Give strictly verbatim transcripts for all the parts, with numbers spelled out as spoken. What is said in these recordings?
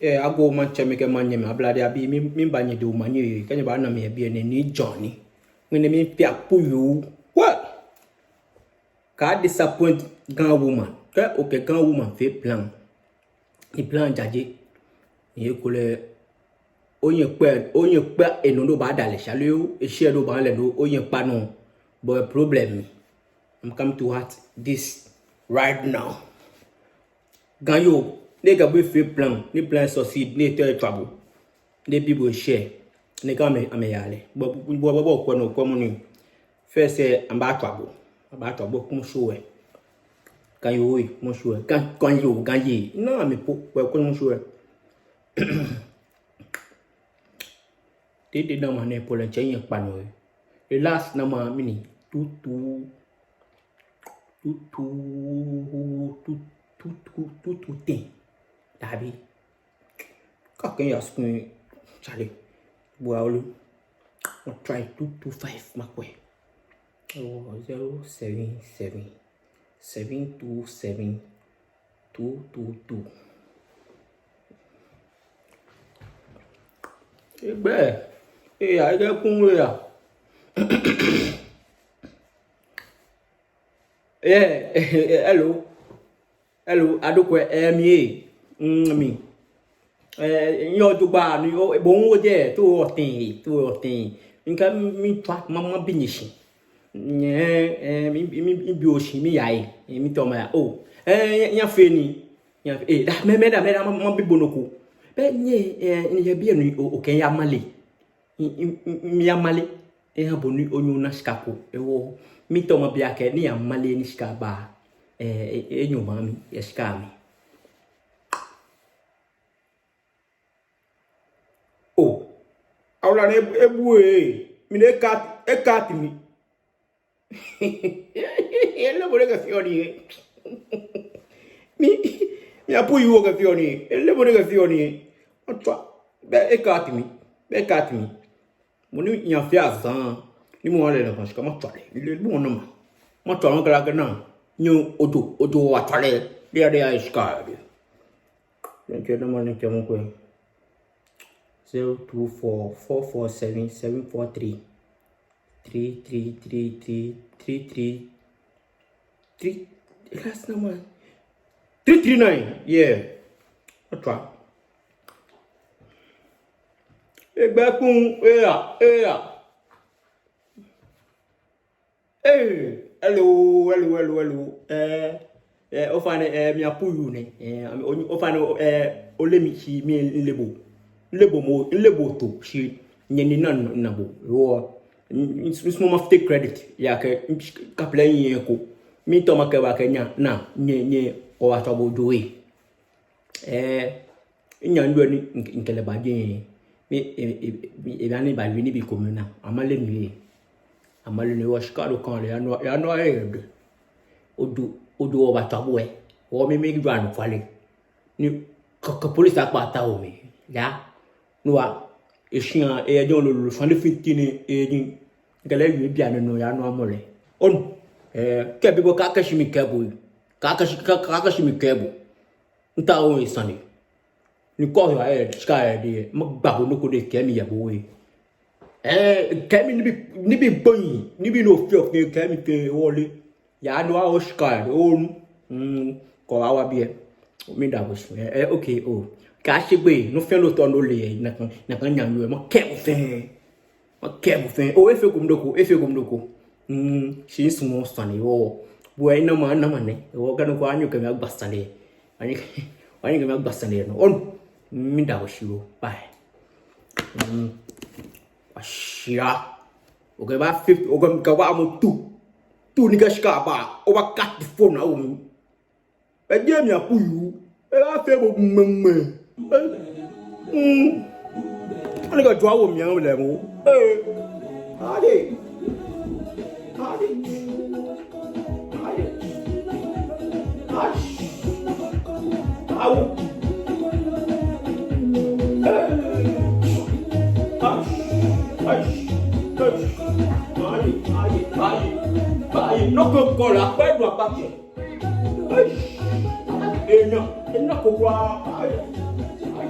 Eh, Ago maŋtsɛ, mikɛ manyɛmɛi, ablade abii, mi, miba nyɛdɛŋ omanye, kɛ nyɛbana mi yɛ biɛ nɛɛ, Nii John ni. Ŋmɛnɛ mifee Apuuyoo. What? Kaadisappoint Ga woman. Kɛ okɛ Ga woman fee plan, ni plan jaje, ni ekolɛ onyɛ kpɛ, onyɛ kpɛ enɔ ni obaada lɛ shi, aloo eshare ni obaha lɛ nɔ, onyɛ kpa nɔ. But problem ni, I'm coming to heart this right now. Ga yoo, ni ekɛ bo fee plan, ni plan succeed, ni etee etswa bo, ni ebi bo eshare, ni kɛ amɛ, amɛya lɛ, bo, bo, bo, bo, okwɛ nɔ, okwɛ mɔ ni. First, eh, abaatswa bo, abaatswa bo kɛ mɔ show ɛ. Ga yoo, eh, mɔ show ɛ. Ga, Ga yoo, Ga yei. Naa mi po, kwɛ, kwɛ mɔ show ɛ. Tete na ma nɛ po lɛ ntsɛ nyɛ kpa nɔ ɛ. The last na ma mini, two two, two two, two two, two two ten. Dabi. Kɛ okɛya skul, Charlie, bua olu. I'll try two two five makwɛ. Oh, zero seven seven, seven two seven, two two two. Egbɛi, eya, ekɛ kun eya. Eh, eh, eh, hello. Hello, Adokwɛ, eh, mi, eh. Mm, mi. Eh, nyɛ jogbaŋŋ ni, o, bo ŋwo jɛ, to otɛŋ, to otɛŋ. Mikɛ, mitswa, ma, mabi nyɛ shi. Nyɛ, eh, mi, mi, mibi oshi, miya, eh. Eh, mitao maya. Oh, eh, nyɛ, nyɛfee nii. Nyɛfee, eh, da, mɛɛ, mɛɛ da, mɛɛ da, ma, mabi bo nɔ ko. Bɛ nyɛ, eh, nyɛ biɛ ni, o, okɛya male. Mi, mi, mi, miya male, eha bo ni onyɛ ona shika ko, ewɔ, mitao mabi akɛ, ni ya male ni shika ba, eh, eh, eh, enyɔ ma mi, ya shika mi. Oh, awula ni ebu, ebu, eh, mi ni e-cut, e-cut mi. Ele bo ni ekɛfeɔ nii. Mi, mi Apuuyoo kɛfeɔ nii. Ele bo ni ekɛfeɔ nii. Otswa. Bɛ e-cut mi. Bɛ e-cut mi. Mɔ ni nyɛfee azan. Ni mɔ ale lɛ kɛ shika matswa lɛ. Ele bo nɔ ma. Matswa lɛ kala kɛ naa. Nyɛ ojo, ojo wa tswa lɛ. Dia, dia shika. Dia. Ntsɛ nɔ ma ni ntsɛ mɔ ko. Zero two four, four four seven, seven four three. Three, three, three, three, three, three, three, last number. Three three nine, yeah. Otswa. Egbɛi kun, eya, eya. Hey, hello, hello, hello, hello. Eh, eh, ofainɛ, eh, mi Apuuyoo nɛ. Eh, ofainɛ, eh, ole mi shi mi mile bo. Mile bo moŋ, mile bo too shi nyɛ ni na, na bo. Ewɔ, misumɔɔ mafite credit. Ejaakɛ, kaplɛ nyɛ ko. Mitao makɛɛ bo akɛ nyɛ, naa, nyɛ, nyɛ, owa tswa bo jogbaŋŋ. Eh, minyɛmi ni mikɛ lɛ ba jɛi, mi, e, e, e, ebaanyɛ eba wie nibii komɛi naa, amale mi lɛ. Amale ni wɔ shika do kan lɛ, ya nɔ, ya nɔ ayɛ dɛ. Ojo, ojo oba tswa bo ɛ. Wɔ mi, mi jɔ anɔkwale. Ni kɛ, kɛ police akpa ta omli. Ya. Nɔ wa, eshia, eyɛ jɛi lolo, sane fɛɛ ni eyɛ jɛi. Mikɛ lɛ wie bianɛ nɔ, ya nɔ amɔ lɛ. Onu. Eh, kɛ bi bo kaakɛɛ shi mikɛɛ bo. Kaakɛɛ shi, kaa, kaakɛɛ shi mikɛɛ bo. Mitao oye sane. Ni kɔ ya, eh, shika ya de, magba bo nɔ ko ni kɛ mi ya bo we. Eh, kɛ mi nibii, nibii gbonyi, nibii ni ofeɔ, kɛ mi kɛ wole. Ya nɔ awo shika ya de, onu. Mm, kɔ awa biɛ. Mida bo shi. Eh, eh, okay, oh. Kɛ ashi gbɛ, nɔ fɛɛ nɔ tɔ ni ole, nakai, nakai nyɛmi we, makɛɛ bo fɛɛ. Makɛɛ bo fɛɛ. Oh, efeko mi nɔ ko, efeko mi nɔ ko. Mm, shi misumɔɔ sane, oh. Bo ɛ, na ma, na ma nɛ. Oh, kɛ nɔ ko anyɔ kɛ mi agba sane. Anyɔ, anyɔ kɛ mi agba sane nɔ. Onu. Mida bo shi o. Bye. Mm. Ashia. Okɛba fifty, okɛba mɔ two. Two ni kɛ shika ba. Oba cut the phone na o. Ejɛ mi Apuuyoo. Ebaafee bo ŋmɛŋmɛ. Mm. Ani ka jua wo mi an le mo. Eh. Ade. Ade. Ade. Ash. Awo. Eh. Ash. Ash. Ash. Aye, aye, aye. Aye. Nɔ ko kɔ la, pɛ do apakɛ. Eish! Ena, ena kokwa. Ai, ai.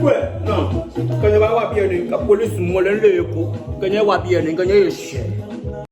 Kwɛ, naa, kɛ nyɛba wa biɛ nɛɛ, kɛ polisi mɔ lɛ le ko, kɛ nyɛwa biɛ nɛɛ, kɛ nyɛye shi.